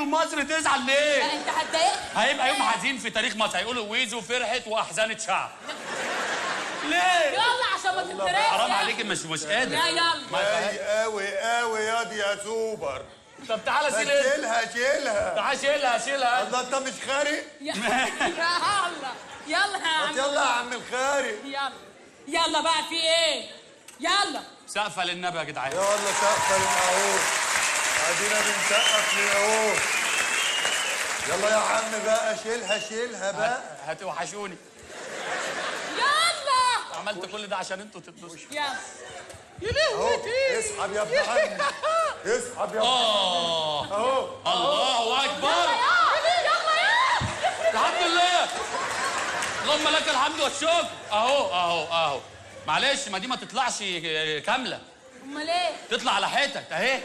ومصر تزعل ليه؟ لا انت هتضايقني. هيبقى يوم حزين في تاريخ مصر، هيقولوا ويزو فرحت واحزنت شعب. ليه؟ يلا عشان ما تتضايقش. حرام عليكي، مش قادر. لا يلا. قوي قوي يا دي يا سوبر. طب تعالى شيلها. شيلها شيلها. تعالى شيلها شيلها. الله انت مش خارق؟ يلا يلا يا عم. يلا يا عم الخارق. يلا يلا بقى في ايه؟ يلا. سقفه للنبي يا جدعان. يلا سقفه للنبي. ادينا بنسقف للاهو. يلا يا عم بقى شيلها شيلها بقى. هتوحشوني. يلا. عملت كل ده عشان انتوا تتبسطوا. يلا. يا لهوتي. اسحب يا ابن عمي. اسحب يا ابن عمي. اهو. الله اكبر. يلا يا. الحمد لله. اللهم لك الحمد والشكر. اهو اهو اهو. معلش ما دي ما تطلعش كاملة. امال ايه؟ تطلع على حتت اهي.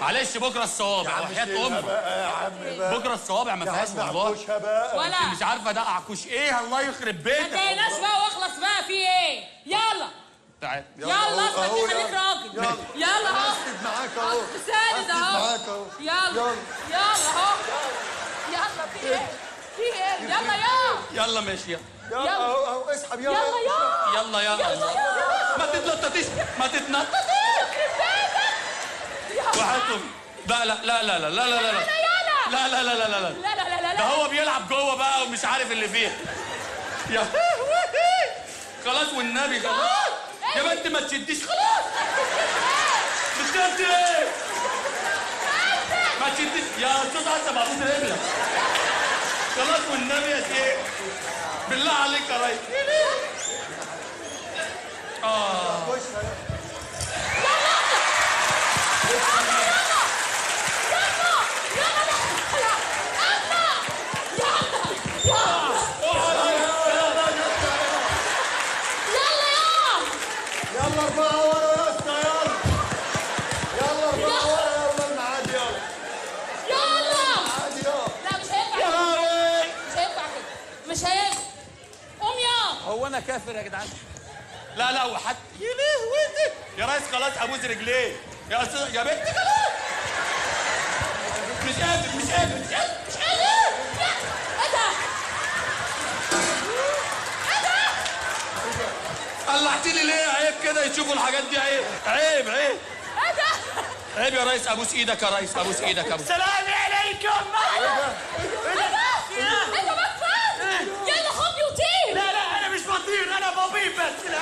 معلش بكره الصوابع وحياة امك. بقى يا عم بقى. بكره الصوابع ما فيهاش والله. بقى. ولا انت مش عارفه ده اعكوش ايه. الله يخرب بيتك. ما تضايقناش بقى واخلص بقى في ايه؟ يلا تعال. يلا اصلا خليك راجل. يلا يلا اهو. اسند معاك اهو. ساند اهو. يلا يلا اهو. يلا في ايه؟ في ايه؟ يلا يا. يلا ماشي. يلا اهو اهو اسحب يلا. يلا يا. يلا يا. ما تتنططيش ما تتنططيش. وحياتهم. لا لا لا لا لا لا لا لا لا لا لا لا لا لا لا لا لا. ده هو بيلعب جوه بقى ومش عارف اللي فيها. يا خلاص والنبي خلاص يا بنت ما تشديش خلاص. بتشد ايه؟ ما تشديش يا استاذ حسن محمود رجلك. خلاص والنبي يا شيخ بالله عليك يا ريس. اه هو انا كافر يا جدعان؟ لا لا وحتى يا لهوتي يا ريس خلاص ابوس رجليه يا استاذ يا بنت خلاص مش قادر مش قادر مش قادر مش قادر. ايه ده؟ ايه ده؟ قلعتيلي ليه؟ عيب كده يشوفوا الحاجات دي. عيب عيب عيب. ايه ده؟ عيب يا ريس. ابوس ايدك يا ريس. ابوس ايدك. ابوس. السلام عليكم. ايه ده؟ ايه ده؟ يلا خدني وطير. لا لا انا مش بطير، انا بطير بس. لا